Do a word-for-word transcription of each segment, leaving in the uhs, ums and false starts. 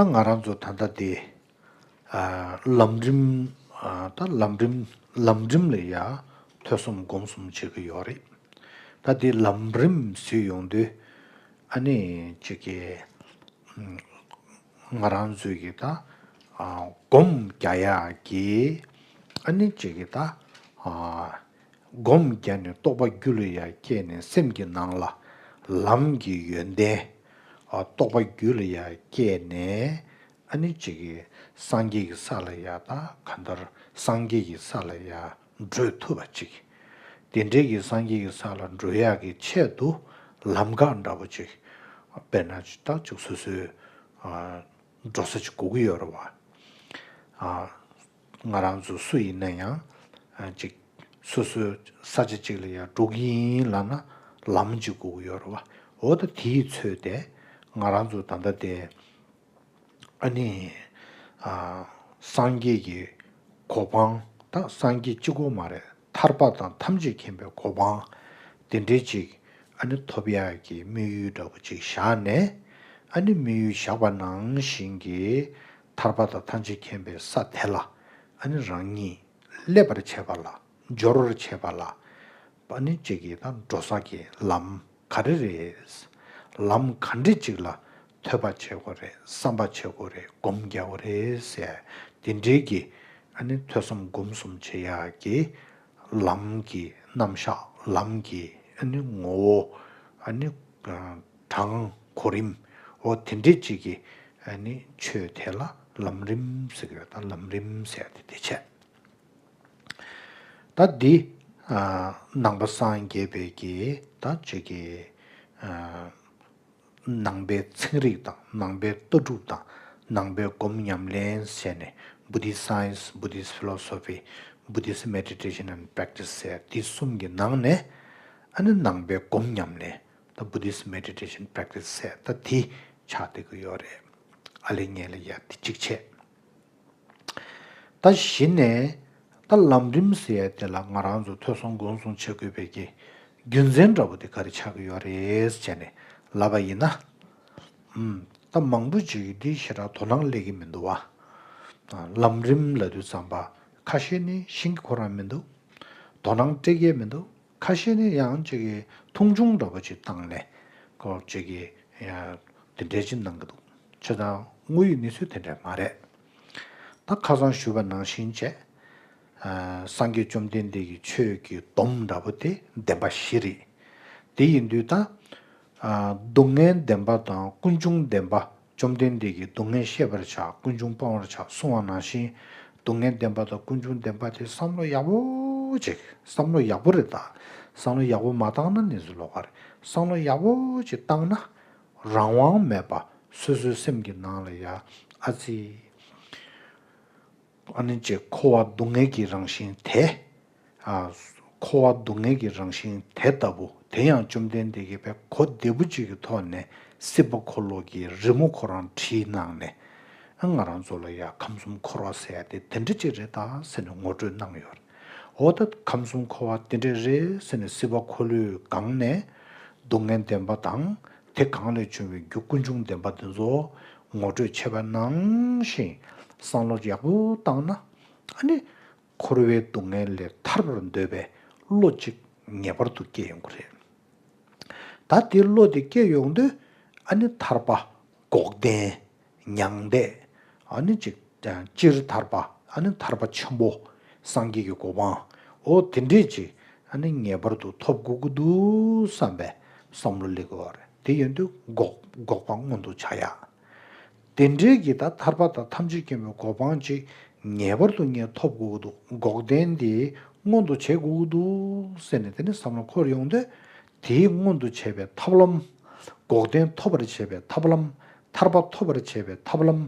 ད་ང་རང་ཚོ་ད་ལྟ་དེ་ཨ་ལམ་རིམ་ཨ་ད་ལམ་རིམ་ལམ་རིམ་ལ་ཡ་ཐོས་བསམ་སྒོམ་གསུམ་བྱེད་ཀྱི་ཡོད་རེད། ད་དེ་ལམ་རིམ་ཟེར་ཡོང་དུས་ཨ་ནི་ཅིག་གི་ང་རང་ཚོའི་གི་ད་ཨ་སྒོམ་རྒྱག་ཡག་གི་ཨ་ནི་ཅིག་གི་ད་ཨ་སྒོམ་བརྒྱབ་ནས་རྟོགས་པ་རྒྱུད་ལ་ཡར་སྐྱེས་ནས་སེམས་ཀྱི་ནང་ལ་ལམ་གྱི་ཡོན་ཏན་ཨ་རྟོགས་པ་རྒྱུད་ལ་ཡར་སྐྱེས་ནས་ཨ་ནི་ཅིག་གི་སངས་རྒྱས་ཀྱི་ས་ལ་ཡར་ད་གང་ལྟར་སངས་རྒྱས་ཀྱི་ས་ལ་ཡར་བགྲོད་ཐུབ་པ་ཅིག་དེ་འདྲའི་གི་སངས་རྒྱས་ཀྱི་ས་ལ་བགྲོད་ཡག་གི་ཆེད་དུ་ལམ་ཁ་འདྲ་པོ་ཅིག་དཔེར་ན་ད་ཅིག་སོ་སོའི་ཨ་འགྲོ་ས་ཅིག་དགོས་ཀྱི་ཡོད་རེད་བ། ཨ་ང་རང་ཚོ་སུ་ཡིན་ན་ཡང་ཨ་ཅིག་སོ་སོའི་ས་ཆ་ཅིག་ལ་ཡང་འགྲོ་གི་ཡིན་ལབ་ན་ལམ་ཅིག་དགོས་ཀྱི་ཡོད་རེད་བ། འོ་ད་དེའི་ཚོད་དེ་ང་རང་ཚོ་ད་ལྟ་དེ་ཨ་ནི་ཨ་སངས་རྒྱས་ཀྱི་གོ་འཕང་ད་སངས་རྒྱས་གཅིག་པོ་མ་རེད། ཐར་པ་དང་ཐམས་ཅད་མཁྱེན་པའི་གོ་འཕང་དེ་འདྲའི་ཅིག་ཨ་ནི་ཐོབ་ཡག་གི་དམིགས་ཡུལ་འདྲ་པོ་ཅིག་བཞག་ནས་ཨ་ནི་དམིགས་ཡུལ་བཞག་པ་ནང་བཞིན་གྱི་ཐར་པ་དང་ཐམས་ཅད་མཁྱེན་པའི་ས་དེ་ལ་ཨ་ནི་རང་ཉིད་སླེབས་པར་བྱེད་པ་ལ་འབྱོར་བར་བྱེད་པ་ལ་ཨ་ནི་ཅིག་གི་ད་འགྲོ་ས་གི་ལམ་ག་རེ་རེད། ལམ་ག་འདྲ་ཅིག་ལ་ཐོས་པ་བྱེད་དགོས་རེད། བསམ་པ་བྱེད་དགོས་རེད། སྒོམ་རྒྱག་དགོས་རེད་ཟེར་དེ་འདྲའི་གི་ཨ་ནི་ཐོས་བསམ་སྒོམ་གསུམ་བྱེད་ཡག་གི་ལམ་གྱི་རྣམ་གཞག་ལམ་གྱི་ཨ་ནི་ངོ་བོ་ཨ་ནི་གྲངས་གོ་རིམ་འོ་དེ་འདྲའི་ཅིག་གི་ཨ་ནི་ཆོས་དེ་ལ་ལམ་རིམ་ཟེར་གི་ཡོད། ད་ལམ་རིམ་ཟེར་དེ་དེ་བྱས། ད་འདི་ཨ་ནང་པ་སངས་རྒྱས་པའི་གི་ད་ཅིག་གི་ཨ་ནང་པའི་ཚན་རིག་དང་ནང་པའི་ལྟ་གྲུབ་དང་ནང་པའི་སྒོམ་ཉམས་ལེན་ཟེར་ནས་Buddhist Science, Buddhist Philosophy, Buddhist Meditation and Practice ཟེར་འདི་གསུམ་གྱི་ནང་ནས་ཨ་ནི་ནང་པའི་སྒོམ་ཉམས་ལེན་ད་Buddhist Meditation Practice ཟེར་ད་འདི་ཆགས་བསྡད་ཀྱི་ཡོད་རེད། ཨ་ལེ་ཉེ་ལ་ཡ་འདི་གཅིག་བྱས། ད་གཞི་ནས་ད་ལམ་རིམ་ཟེར་ཡ་དེ་ལ་ང་རང་ཚོ་ཐོས་བསམ་སྒོམ་གསུམ་བྱེད་དགོས་པའི་གི་རྒྱུ་མཚན་འདྲ་པོ་དེ་ག་རེ་ཆགས་ཀྱི་ཡོད་རེད་ཟེར་ནས་ལབ་པ་ཡིན་ན། ཨུམ། ད་མང་པོ་ཅིག་གིས་འདི་ཞེ་དྲག་དོ་སྣང་སླེབས་ཀྱི་མི་འདུག་བ། ལམ་རིམ་ལབ་དུས་ཙམ་པ་ཁ་ཤས་ནི་ཤེས་ཀྱི་ཁོ་རང་མི་འདུག་དོ་སྣང་སྤྲད་ཀྱི་མི་འདུག་ཁ་ཤས་ནི་ཡང་ཅིག་གི་མཐོང་ཆུང་འདྲ་པོ་ཅིག་བཏང་ནས་ཁོ་ཅིག་གི་དེ་འདྲའི་ཅིག་གནང་གི་འདུག་བྱས་ཙང་དངོས་ཡོད་གནས་ཚུལ་དེ་འདྲ་མ་རེད། ད་ཁ་སང་ཞུས་པ་ནང་བཞིན་བྱས། ཨ་སངས་རྒྱས་བཅོམ་ལྡན་འདས་ཀྱི་ཆོས་ཀྱི་སྡོམ་འདྲ་པོ་དེ་བདེན་པ་བཞི་རེད། དེ་ཡིན་དུས་ད་ཨ་སྡུག་བསྔལ་བདེན་པ་དང་ཀུན་འབྱུང་བདེན་པ། བཅོམ་ལྡན་འདས་ཀྱིས་སྡུག་བསྔལ་ཤེས་པར་བྱ། ཀུན་འབྱུང་སྤང་བར་བྱ་གསུངས་པ་ནང་བཞིན། སྡུག་བསྔལ་བདེན་པ་དང་ཀུན་འབྱུང་བདེན་པ་དེ་བསམ་བློ་ཡག་པོ་ཅིག་བསམ་བློ་ཡག་པོ་རེད་ད། བསམ་བློ་ཡག་པོ་མ་བཏང་ན་གནས་ཚུལ་ལོགས་ཀ་རེད། བསམ་བློ་ཡག་པོ་ཅིག་བཏང་ན་རང་དབང་མེད་པ་སོ་སོའི་སེམས་ཀྱི་ནང་ལ་ཡ་ཨ་ཙི། ཨ་ནི་ཅིག་འཁོར་བ་སྡུག་བསྔལ་གྱི་རང་བཞིན་དེ། ཨ་འཁོར་བ་སྡུག་བསྔལ་གྱི་རང་བཞིན་དེ་ལྟ་བུ་དེ་ཡང་བཅོམ་ལྡན་འདས་ཀྱིས་དཔེ་གོ་བདེ་པོ་ཅིག་གི་ཐོག་ནས་སྲིད་པ་འཁོར་ལོ་གི་རི་མོ་ཁོ་རང་བྲིས་གནང་ནས་ཨ་ང་རང་ཚོ་ལ་ཡ་ཁམས་གསུམ་འཁོར་བ་ཟེར་ཡ་དེ་དེ་འདྲ་ཅིག་རེད་ད་ཟེར་ནས་ངོ་སྤྲོད་གནང་ཡོད་རེད། འོ་ད་ཁམས་གསུམ་འཁོར་བ་དེ་འདྲ་རེད་ཟེར་ནས་སྲིད་པ་འཁོར་ལོའི་སྒང་ནས་སྡུག་བསྔལ་བདེན་པ་དང་དེ་སྒང་ལས་བྱུང་བའི་རྒྱུ་ཀུན་འབྱུང་བདེན་པ་དེ་ཚོ་ངོ་སྤྲོད་བྱས་པ་ནང་བཞིན་བསམ་བློ་ཡག་པོ་བཏང་ན་ཨ་ནི། འཁོར་བའི་སྡུག་བསྔལ་ལས་ཐར་པར་འདོད་པའི་བློ་གཅིག་ངེས་པར་དུ་སྐྱེ་ཡོང་གི་རེད། ད་དེ་བློ་དེ་སྐྱེ་ཡོང་དུས་ཨ་ནི་ཐར་པ། འགོག་བདེན། མྱང་འདས། ཨ་ནི་ཅིག་སྤྱིར་ཐར་པ། ཨ་ནི་ཐར་པ་ཆེན་པོ། སངས་རྒྱས་ཀྱི་གོ་འཕང་། འོ་དེ་འདྲས་ཅིག་ཨ་ནི་ངེས་པར་དུ་ཐོབ་དགོས་ཀྱི་འདུག་བསམ་པའི་བསམ་བློ་སླེབས་ཀྱི་ཡོད་རེད། དེ་ཡིན་དུས་འགོག་འགོག་པ་མངོན་དུ་བྱ་ཡག་དེ་འདྲའི་གི་ད་ཐར་པ་དང་ཐམས་ཅད་མཁྱེན་པའི་གོ་འཕང་ཅིག་ངེས་པར་དུ་ངས་ཐོབ་དགོས་ཀྱི་འདུག་འགོག་བདེན་དེ་མངོན་དུ་བྱེད་དགོས་ཀྱི་འདུག་ཟེར་ནས་དེ་ནི་བསམ་བློ་འཁོར་ཡོང་དུས་དེའི་མངོན་དུ་བྱེད་པའི་ཐབས་ལམ། འགོག་བདེན་ཐོབ་པར་བྱེད་པའི་ཐབས་ལམ། ཐར་པ་ཐོབ་པར་བྱེད་པའི་ཐབས་ལམ།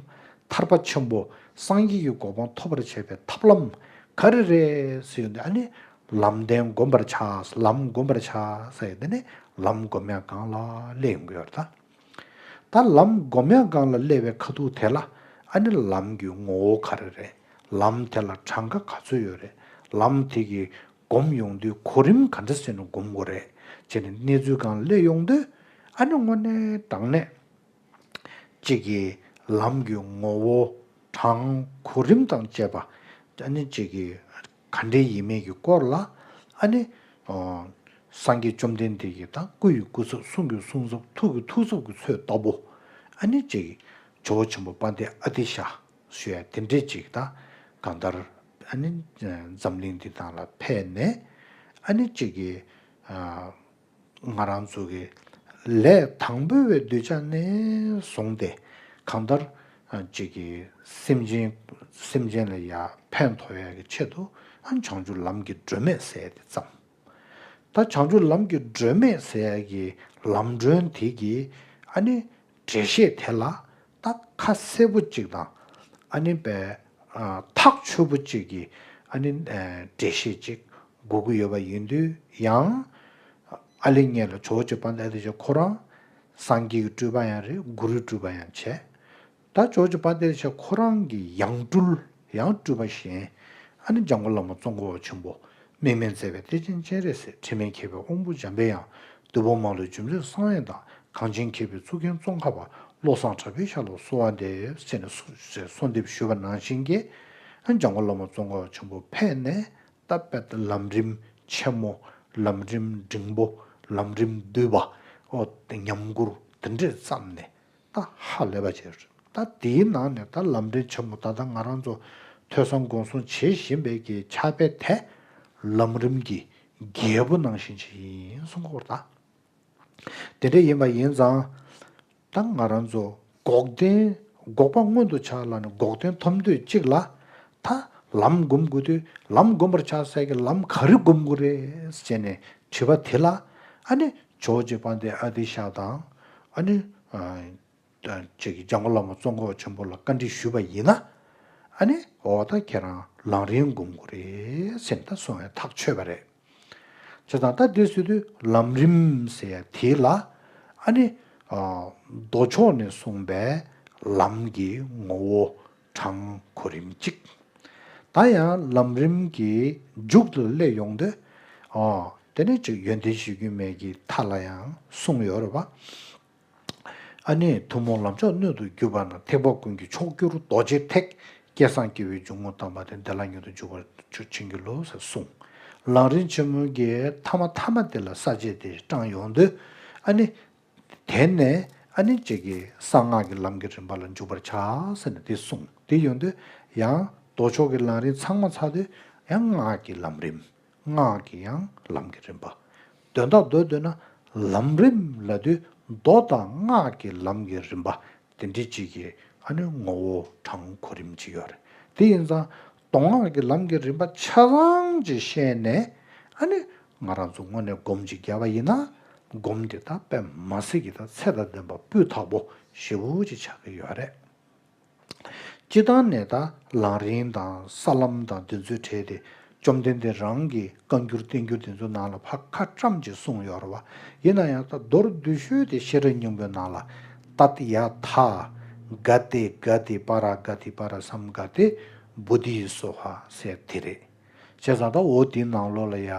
ཐར་པ་ཆེན་པོ་སངས་རྒྱས་ཀྱི་གོ་འཕང་ཐོབ་པར་བྱེད་པའི་ཐབས་ལམ་ག་རེ་རེད་ཟེར་ཡོང་དུས་ཨ་ནི་ལམ་བདེན་བསྒོམ་པར་བྱ། ལམ་བསྒོམ་པར་བྱ་ཟེར་དེ་ནི་ལམ་བསྒོམ་ཡག་སྒང་ལ་སླེབས་ཡོང་གི་ཡོད་རེད་ད། ད་ལམ་སྒོམ་ཡག་སྒང་ལ་སླེབས་པའི་ཁ་ཐུག་དེ་ལ་ཨ་ནི་ལམ་གྱི་ངོ་བོ་ག་རེ་རེད། ལམ་དེ་ལ་གྲངས་ཀ་ག་ཚོད་ཡོད་རེད། ལམ་དེ་གི་སྒོམ་ཡོང་དུས་གོ་རིམ་ག་འདྲ་བྱས་ནས་སྒོམ་དགོས་རེད་ཅེས་ནས་གནས་ཚུལ་སྒང་སླེབས་ཡོང་དུས་ཨ་ནི་དངོས་གནས་དྲང་གནས་གཅིག་གི་ ལམ་གྱི་ངོ་བོ་གྲངས་གོ་རིམ་དང་བཅས་པ་ཨ་ནི་གཅིག་གི་ག་འདྲས་ཡིན་མིན་གྱི་སྐོར་ལ་ཨ་ནི་སངས་རྒྱས་བཅོམ་ལྡན་འདས་ཀྱི་ད་སྐུ་ཡི་སྐུ་ཚབ། གསུང་གི་གསུང་ཚབ། ཐུགས་ཀྱི་ཐུགས་ཚབ་ཀྱི་ཚོད་ལྟ་བུ་ཨ་ནི་གཅིག་ཇོ་བོ་ཆེན་པོ་དཔལ་ལྡན་ཨ་ཏི་ཤ་ཞུ་ཡ་དེ་འདྲས་གཅིག་ད་གང་ལྟར་ཨ་ནི་འཛམ་གླིང་འདི་དང་ལ་ཕེབས་ནས་ཨ་ནི་གཅིག་གི་ང་རང་ཚོ་གི་ལས་དང་པོ་བའི་གདུལ་བྱ་ནས་བཟུང་སྟེ་གང་ལྟར་གཅིག་གི་སེམས་ཅན་སེམས་ཅན་ལ་ཡ་ཕན་ཐོགས་ཡ་གི་ཆེད་དུ་བྱང་ཆུབ་ལམ་གྱི་སྒྲོན་མེ་ཟེར་ཡ་དེ་བརྩམས། ད་བྱང་ཆུབ་ལམ་གྱི་སྒྲོན་མེ་ཟེར་ཡ་གི་ལམ་སྒྲོན་དེ་གི་ཨ་ནི་འགྲེལ་བཤད་དེ་ལ་ད་ཁ་གསལ་པོ་གཅིག་དང་ཨ་ནི་པའི་ཐག་ཆོད་པོ་གཅིག་གི་ཨ་ནི་འགྲེལ་བཤད་གཅིག་དགོས་ཀྱི་ཡོད་པ་ཡིན་དུས་ཡང་ཨ་ལེ་ངེད་ལ་ཇོ་བོ་རྗེ་དཔལ་ལྡན་ཨ་ཏི་ཤ་ཁོ་རང་སངས་རྒྱས་ཀྱི་སྤྲུལ་པ་ཡང་རེད། གུ་རུའི་སྤྲུལ་པ་ཡང་བྱས། ད་ཇོ་བོ་རྗེ་དཔལ་ལྡན་ཨ་ཏི་ཤ་ཁོ་རང་གི་ཡང་སྤྲུལ་ཡང་སྤྲུལ་པ་གཞན་ཨ་ནི་འཇམ་མགོན་བླ་མ་ཙོང་ཁ་པ་ཆེན་པོ། དམིགས་མེད་མཛད་པའི་གཏེར་ཆེན་སྤྱན་རས་གཟིགས། དྲི་མེད་མཁྱེན་པའི་དབང་པོ་འཇམ་པའི་དབྱངས། བདུད་དཔུང་མ་ལུས་རྒྱུ་འབྲས་གསང་བའི་བདག། གངས་ཅན་མཁས་པའི་གཙུག་རྒྱན་ཙོང་ཁ་པ། བློ་བཟང་གྲགས་པའི་ཞབས་ལ་གསོལ་བ་འདེབས། ཟེར་ནས་གསོལ་འདེབས་ཞུས་པ་ནང་བཞིན་གྱི་འཇམ་མགོན་བླ་མ་ཙོང་ཁ་པ་ཆེན་པོ་ཕེབས་ནས་ད་དཔེ་ལམ་རིམ་ཆེན་མོ། ལམ་རིམ་འབྲིང་པོ། ལམ་རིམ་བསྡུས་པ། ཨོ་ཉམས་མགུར་དེ་འདྲས་བརྩམས་ནས། ད་ཧ་ལས་པ་ཅིག་རེད། ད་དེའི་ནང་ནས་ད་ལམ་རིམ་ཆེན་མོ་ད་ལྟ་ང་རང་ཚོ་ཐོས་བསམ་སྒོམ་གསུམ་བྱེད་བཞིན་པའི་གི་ཕྱག་དཔེ་དེ་ལམ་རིམ་གྱི་རྒྱལ་པོ་ནང་བཞིན་ཅིག་ཡིན་གསུང་གི་ཡོད་རེད་ད། དེ་འདྲ་ཡིན་པ་ཡིན་ཙང་ད་ང་རང་ཚོ་འགོག་བདེན་འགོག་པ་མངོན་དུ་བྱ་ལ་ནི་འགོག་བདེན་ཐོབ་འདོད་གཅིག་ལ་ད་ལམ་སྒོམ་དགོས་དུས་ལམ་སྒོམ་པར་བྱ་ཟེར་གི་ལམ་ག་རེ་སྒོམ་དགོས་རེད་ཟེར་ནས་དྲིས་པ་དེ་ལ་ཨ་ནི་ཇོ་བོ་རྗེ་དཔལ་ལྡན་ཨ་ཏི་ཤ་དང་ཨ་ནི། ཅིག་གི་འཇམ་མགོན་བླ་མ་ཙོང་ཁ་པ་ཆེན་པོ་ལ་བཀའ་འདྲི་ཞུས་པ་ཡིན་ན། ཨ་ནི་འོ་ད་ཁྱེད་རང་ལམ་རིམ་སྒོམ་དགོས་རེད་ཟེར་ནས་ད་གསུང་བས་ཐག་ཆོད་པ་རེད། བྱས་ཙང་ད་དེ་ཟེར་དུས་ལམ་རིམ་ཟེར་ཡ་དེ་ལ་ཨ་ནི་མདོ་ཕྱོགས་ནས་གསུངས་པའི་ལམ་གྱི་ངོ་བོ་གྲངས་གོ་རིམ་གཅིག་ད་ཡང་ལམ་རིམ་གྱི་མཇུག་ཏུ་སླེབས་ཡོང་དུས་དེ་ནས་ཅིག་ཡོན་ཏན་གཞི་རྒྱུན་མའི་གི་མཐའ་ལ་ཡང་གསུངས་ཡོད་རེད་པ། ཨ་ནི་ཐུན་མོང་ལམ་མཆོག་སྣོད་དུ་གྱུར་པ་ན། ཐེག་པ་ཀུན་གྱི་མཆོག་གྱུར་རྡོ་རྗེ་ཐེག། སྐལ་བཟང་སྐྱེ་བོའི་འཇུག་ངོགས་དམ་པ་དེར། བདེ་བླག་མྱུར་དུ་འཇུག་པར་ཤོག་བྱིན་གྱིས་རློབས་ཟེར་གསུངས། ལམ་རིམ་ཆེན་མོའི་གི་མཐའ་མ་མཐའ་མ་དེ་ལ་ས་བཅད་དེ་བགྲངས་ཡོང་དུས་ཨ་ནི་དེ་ནས་ཨ་ནི་གཅིག་གི་གསང་སྔགས་ཀྱི་ལམ་གྱི་རིམ་པ་ལ་འཇུག་པར་བྱ་ཟེར་ནས་དེ་གསུངས། དེ་ཡོང་དུས་ཡང་མདོ་ཕྱོགས་ཀྱི་ལམ་རིམ་ཚང་མ་ཚར་དུས་ཡང་སྔགས་ཀྱི་ལམ་རིམ། སྔགས་ཀྱི་ཡང་ལམ་གྱི་རིམ་པ། དོན་དག་མདོར་བསྡུས་ན་ལམ་རིམ་ལབ་དུས་མདོ་དང་སྔགས་ཀྱི་ལམ་གྱི་རིམ་པ་དེ་འདྲ་ཅིག་གི་ཨ་ནི་ངོ་བོ་གྲངས་གོ་རིམ་ཅིག་ཡོད་རེད། དེ་ཡིན་ཙང་མདོ་སྔགས་ཀྱི་ལམ་གྱི་རིམ་པ་ཆ་ཚང་ཅིག་ཤེས་ནས་ཨ་ནི་ང་རང་ཚོ་དངོས་གནས་སྒོམ་ཅིག་བརྒྱབ་པ་ཡིན་ན་སྒོམ་དེ་དག་དཔེ་མ་སྲིད་ཀྱི་དང་ཚད་དང་ལྡན་པ་སྤུས་དག་པོ་ཞེ་པོ་ཅིག་ཆགས་ཀྱི་ཡོད་རེད། སྤྱིར་བཏང་ནས་ད་ལམ་རིམ་དང་ས་ལམ་དང་དེ་ཚོའི་གྲས་དེ་བཅོམ་ལྡན་འདས་རང་གི་བཀའ་འགྱུར་བསྟན་འགྱུར་དེ་ཚོའི་ནང་ལ་ཕར་ཁ་བཀྲམ་ཅིག་གསུངས་ཡོད་རེད་བ། ཡིན་ན་ཡང་ད་མདོར་བསྡུས་ཤོས་དེ་བཤད་གྲྭ་སྙིང་པོའི་ནང་ལ་ཏདྱ་ཐཱ། ག་ཏེ་ག་ཏེ་པཱ་ར་ག་ཏེ་པཱ་ར་སཾ་ག་ཏེ་བོ་དྷི་སྭཱ་ཧཱ་ཟེར་དེ་རེད། བྱས་ཙང་ད་འོ་དེའི་ནང་ལོགས་ལ་ཡ།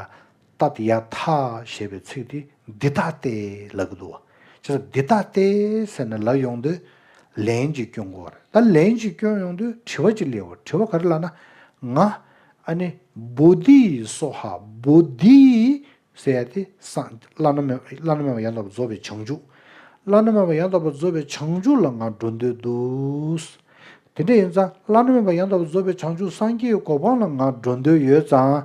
ཏདྱ་ཐཱ་ཞེས་པའི་ཚིག་དེ་འདི་ལྟ་སྟེ་ལབ་ཀྱི་འདུག་བ། བྱས་ཙང་འདི་ལྟ་སྟེ་ཟེར་ནས་ལབ་ཡོང་དུས་ལན་ཅིག་སྐྱོན་དགོས་པ་རེད། ད་ལན་ཅིག་སྐྱོན་ཡོང་དུས་དྲི་བ་ཅིག་སླེབས་པ་རེད། དྲི་བ་ག་རེ་ལབ་ན། ང་ཨ་ནི་བོ་དྷི་སྭཱ་ཧཱ། བོ་དྷི་ཟེར་ཡ་དེ་སངས་བླ་ན་མེད་བླ་ན་མེད་པ་ཡང་དག་པར་རྫོགས་པའི་བྱང་ཆུབ། བླ་ན་མེད་པ་ཡང་དག་པར་རྫོགས་པའི་བྱང་ཆུབ་ལ་ང་འགྲོ་འདོད་འདུག་དེ་འདྲ་ཡིན་ཙང་བླ་ན་མེད་པ་ཡང་དག་པར་རྫོགས་པའི་བྱང་ཆུབ་སངས་རྒྱས་ཀྱི་གོ་འཕང་ལ་ང་འགྲོ་འདོད་ཡོད་ཙང་།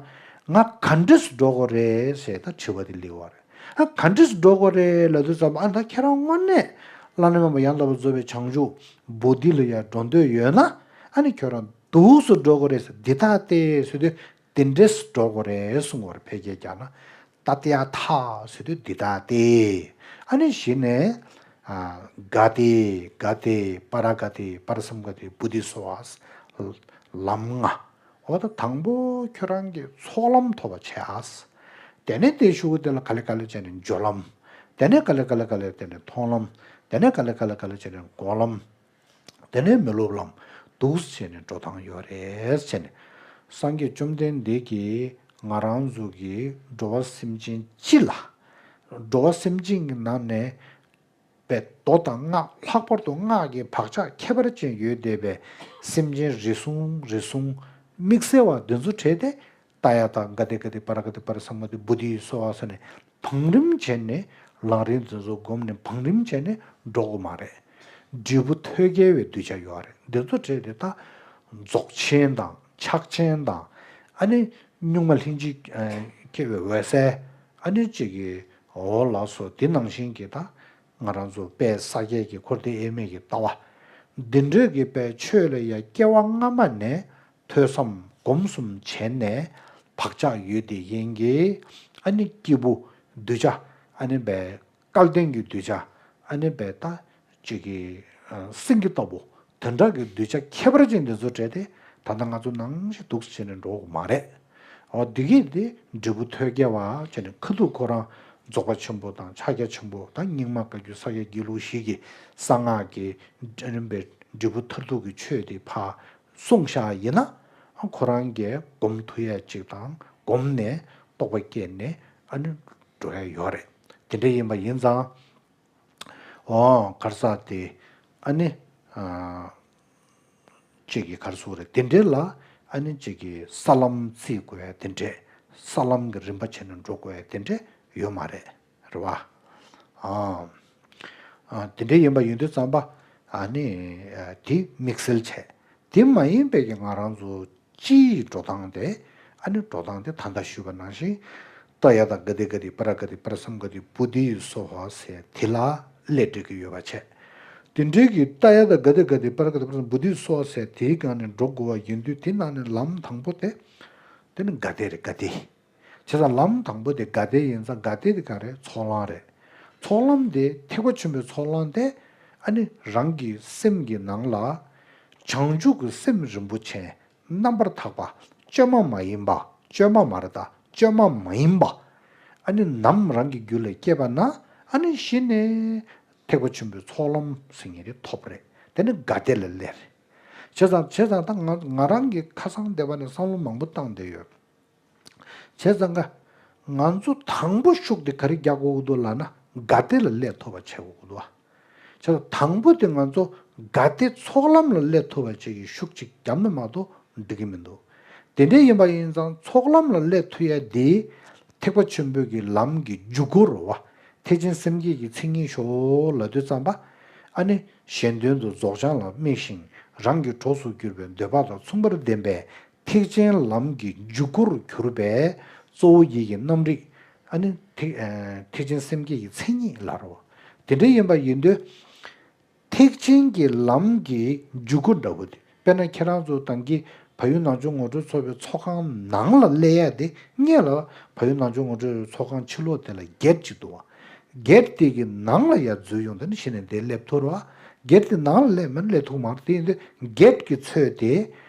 ང་ག་འདྲས་སུ་འགྲོ་དགོས་རེད་ཟེར་ད་དྲི་བ་དེ་སླེབས་པ་རེད། ཨ་ག་འདྲས་སུ་འགྲོ་དགོས་རེད་ལབ་དུས་ཙམ། ཨ་ད་ཁྱེད་རང་དངོས་གནས་བླ་ན་མེད་པ་ཡང་དག་པར་རྫོགས་པའི་བྱང་ཆུབ་བོ་དྷི་ལ་ཡར་འགྲོ་འདོད་ཡོད་ན། ཨ་ནི་ཁྱོད་རང་འདུག་སེ་འགྲོ་དགོས་རེད་ཟེར། འདི་ལྟ་སྟེ་ཟེར་དུས་དེ་འདྲས་སུ་འགྲོ་དགོས་རེད་གསུང་བར་ཕལ་སྐད་རྒྱག་ན། ཏདྱ་ཐཱ་ཟེར་དུས་འདི་ལྟ་སྟེ། ཨ་ནི་གཞི་ནས་ག་ཏེ་ག་ཏེ་པཱ་ར་ག་ཏེ་པཱ་ར་སཾ་ག་ཏེ་བོ་དྷི་སྭཱ་ཧཱ། ལམ་ལྔ། འོ་ད་དང་པོ་ཁྱོད་རང་གིས་ཚོགས་ལམ་ཐོབ་པ་བྱས། དེ་ནས་དེའི་གཞུག་གུ་དེ་ལ་ག་ལེ་ག་ལེ་བྱས་ནས་སྦྱོར་ལམ། དེ་ནས་ག་ལེ་ག་ལེ་ག་ལེ་བྱས་ནས་མཐོང་ལམ། དེ་ནས་ག་ལེ་ག་ལེ་ག་ལེ་བྱས་ནས་སྒོམ་ལམ། དེ་ནས་མི་སློབ་ལམ། འདུག་སེ་བྱས་ནས་འགྲོ་སྟངས་ཡོད་རེད་བྱས་ནས། སངས་རྒྱས་བཅོམ་ལྡན་འདས་ཀྱིས་ང་རང་ཚོ་གི་འགྲོ་བ་སེམས་ཅན་སྤྱི་ལ། འགྲོ་བ་སེམས་ཅན་གྱི་ནང་ནས་ པའི་མདོ་དང་སྔགས། ལྷག་པར་དུ་སྔགས་ཀྱི་བག་ཆགས་ཁྱད་པར་ཅན་ཡོད་བསྡད་པའི་སེམས་ཅན་རེ་ཟུང་རེ་ཟུང་དམིགས་བསལ་བ་འདི་ཚོ་གྲས་དེ། ཏདྱ་ཐཱ་ག་ཏེ་ག་ཏེ་པཱ་ར་ག་ཏེ་པཱ་ར་སཾ་ག་ཏེ་བོ་དྷི་སྭཱ་ཧཱ་ཟེར་ནས་བང་རིམ་བྱས་ནས་ལམ་རིམ་འདི་ཚོ་བསྒོམས་ནས་བང་རིམ་བྱས་ནས་འགྲོ་དགོས་མ་རེད། འབྲས་བུ་ཐོད་རྒལ་བའི་གདུལ་བྱ་ཡོད་རེད། འདི་ཚོ་གྲས་དེ་ད་རྫོགས་ཆེན་དང་ཕྱག་ཆེན་དང་། ཨ་ནི་གཉུག་མ་ལྷན་ཅིག་སྐྱེས་པའི་འོད་གསལ། ཨ་ནི་གཅིག་གི་འོ་ལགས་སོ། དེ་ནང་བཞིན་གྱི་ད་ང་རང་ཚོ་དཔལ་ས་སྐྱའི་གི་འཁོར་འདས་དབྱེར་མེད་ཀྱི་ལྟ་བ། འདི་འདྲའི་གི་དཔལ་ཆོས་ལ་ཡ་སྐྱེ་བ་སྔ་མ་ནས་ཐོས་བསམ་སྒོམ་གསུམ་བྱས་ནས་བག་ཆགས་ཡོད་དེ་ཡིན་གྱི། ཨ་ནི་སྐྱེས་བུ་གདུལ་བྱ། ཨ་ནི་བའི་སྐལ་ལྡན་གྱི་གདུལ་བྱ། ཨ་ནི་བའི་ད་ཅིག་གི་སེང་གེ་ལྟ་བུ་དེ་འདྲ་གི་གདུལ་བྱ་ཁྱད་པར་ཅན་འདི་ཚོ་གྲས་དེ་ད་ལྟ་ང་ཚོ་ནང་བཞིན་འདུག་བྱས་ནས་འགྲོ་དགོས་མ་རེད། འོ་འདི་གི་དེ་འབྲས་བུ་ཐོད་རྒལ་བ་བྱས་ནས་ཁ་ཐུག་ཁོ་རང་རྫོགས་པ་ཆེན་པོ་དང་ཕྱག་རྒྱ་ཆེན་པོ་དང་སྙིགས་མ་བཀའ་བརྒྱུད་ས་སྐྱ་དགེ་ལུགས་བཞི་གི་གསང་སྔགས་ཀྱི་རིམ་པའི་འབྲས་བུ་མཐར་ཐུག་གི་ཆོས་དེ་ཕར་གསུངས་བཞག་ཡིན་ན། ཁོ་རང་གིས་སྒོམ་ཐུབ་ཡ་ཅིག་དང་སྒོམ་ནས་རྟོགས་པ་སྐྱེས་ནས་ཨ་ནི་འགྲོ་ཡ་ཡོད་རེད། དེ་འདྲ་ཡིན་པ་ཡིན་ཙང་། འོ་ག་རེ་ཟེར་དེ། ཨ་ནི་ཨ་ཅིག་གི་ག་རེ་ཟེར་དགོས་རེད། དེ་འདྲའི་ལ་ཨ་ནི་ཅིག་གི་ས་ལམ་བརྩི་དགོས་ཡ་དེ་འདྲས། ས་ལམ་གྱི་རིམ་པ་བྱས་ནས་འགྲོ་དགོས་ཡ་དེ་འདྲས་ཡོད་མ་རེད། རེད་བ། ཨ་ཨ་དེ་འདྲ་ཡིན་པ་ཡིན་དུས་ཙམ་པ། ཨ་ནི་ཨ་དེ་དམིགས་བསལ་བྱས། དེ་མ་ཡིན་པའི་གི་ང་རང་ཚོ་སྤྱིའི་འགྲོ་སྟངས་དེ། ཨ་ནི་འགྲོ་སྟངས་དེ་ད་ལྟ་ཞུས་པ་ནང་བཞིན། ཏདྱ་ཐཱ་ག་ཏེ་ག་ཏེ་པཱ་ར་ག་ཏེ་པཱ་ར་སཾ་ག་ཏེ་བོ་དྷི་སྭཱ་ཧཱ་ཟེར་དེ་ལ་སླེབས་འགྲོ་གི་ཡོད་པ་བྱས། དེ་འདྲའི་གི་ཏདྱ་ཐཱ་ག་ཏེ་ག་ཏེ་པཱ་ར་ག་ཏེ་པཱ་ར་སཾ་བོ་དྷི་སྭཱ་ཧཱ་ཟེར་དེའི་སྒང་ནས་འགྲོ་དགོས་པ་ཡིན་དུས། དེ་ནང་ནས་ལམ་དང་པོ་དེ། དེ་ནི་ག་ཏེ་རེད། ག་ཏེ། བྱས་ཙང་ལམ་དང་པོ་དེ་ག་ཏེ་ཡིན་ཙང་། ག་ཏེ་དེ་ག་རེད། ཚོགས་ལམ་རེད། ཚོགས་ལམ་དེ་ཐེག་པ་ཆེན་པོའི་ཚོགས་ལམ་དེ། ཨ་ནི་རང་གི་སེམས་ཀྱི་ནང་ལ་བྱང་ཆུབ་ཀྱི་སེམས་རིན་པོ་ཆེ་རྣམ་པར་དག་པ། བཅོས་མ་མ་ཡིན་པ། བཅོས་མ་མ་རེད་ད། བཅོས་མ་མ་ཡིན་པ། ཨ་ནི་ནམ་རང་གི་རྒྱུད་ལ་སྐྱེས་པ་ན། ཨ་ནི་གཞི་ནས་ཐེག་པ་ཆེན་པོའི་ཚོགས་ལམ་ཟེར་མཁན་དེ་ཐོབ་པ་རེད། དེ་ནི་ག་ཏེ་ལ་སླེབས་རེད། བྱས་ཙང་བྱས་ཙང་ད་ང་ང་རང་གི་ཁ་སང་འདས་པ་ནས་བསམ་བློ་མང་པོ་བཏང་བསྡད་ཡོད། བྱས་ཙང་ཀ། ང་ཚོ་དང་པོ་ཤུགས་དེ་ག་རེ་རྒྱག་དགོས་ཀྱི་འདུག་ལབ་ན། ག་ཏེ་ལ་སླེབས་ཐུབ་པ་བྱེད་དགོས་ཀྱི་འདུག་བ། བྱས་ཙང་དང་པོ་དེ་ང་ཚོ་ག་ཏེ་ཚོགས་ལམ་ལ་སླེབས་ཐུབ་པ་བྱེད་ཀྱི་ཤུགས་ཅིག་བརྒྱབ་ན་མ་གཏོགས་འགྲིག་གི་མི་འདུག་དེ་འདྲ་ཡིན་པ་ཡིན་ཙང་ཚོགས་ལམ་ལ་སླེབས་ཐུབ་ཡ་དེ་ཐེག་པ་ཆེན་པོའི་གི་ལམ་གྱི་འཇུག་སྒོ་རེད་བ། ཐེག་ཆེན་སེམས་བསྐྱེད་ཀྱི་མཚན་ཉིད་ཤོག་ལབ་དུས་ཙམ་པ། ཨ་ནི་གཞན་དོན་དུ་རྫོགས་བྱང་ལ་དམིགས་ཤིང་། རང་གི་གྲོགས་སུ་གྱུར་པའི་འདོད་པ་དང་མཚུངས་པར་ལྡན་པའི་ཐེག་ཆེན་ལམ་གྱི་འཇུག་སྒོར་གྱུར་པའི་གཙོ་བོ་ཡི་གེ་རྣམ་རིག་ཨ་ནི་ཐེག་ཨ་ཐེག་ཆེན་སེམས་བསྐྱེད་ཀྱི་མཚན་ཉིད་ལ་རོ། དེ་འདྲ་ཡིན་པ་ཡིན་དུས། ཐེག་ཆེན་གྱི་ལམ་གྱི་འཇུག་སྒོ་འདྲ་བོ་དེ། དཔེར་ན་ཁྱེད་རང་ཚོ་ད་གིན་བལ་ཡུལ་ནང་ཆོས་ངོ་སྤྲོད་ཚོགས་པའི་ཚོགས་ཁང་ནང་ལ་སླེབས་ཡ་དེ། སྔོན་ལ་བལ་ཡུལ་ནང་ཆོས་ངོ་སྤྲོད་ཚོགས་ཁང་ཕྱི་ལོགས་དེ་ལ་གེ་ཊི་ཅིག་འདུག་བ། གེ་ཊི་དེ་གི་ནང་ལ་ཡར་འཛུལ་ཡོང་དུས་ནི་གཞི་ནས་དེ་སླེབས་ཐུབ་རེད་བ། གེ་ཊི་དེ་ནང་ལ་སླེབས་མིན་སླེབས་ཐུབ་མ་རེད། དེ་ཡིན་དུས་གེ་ཊི་གི་ཚོད་དེ་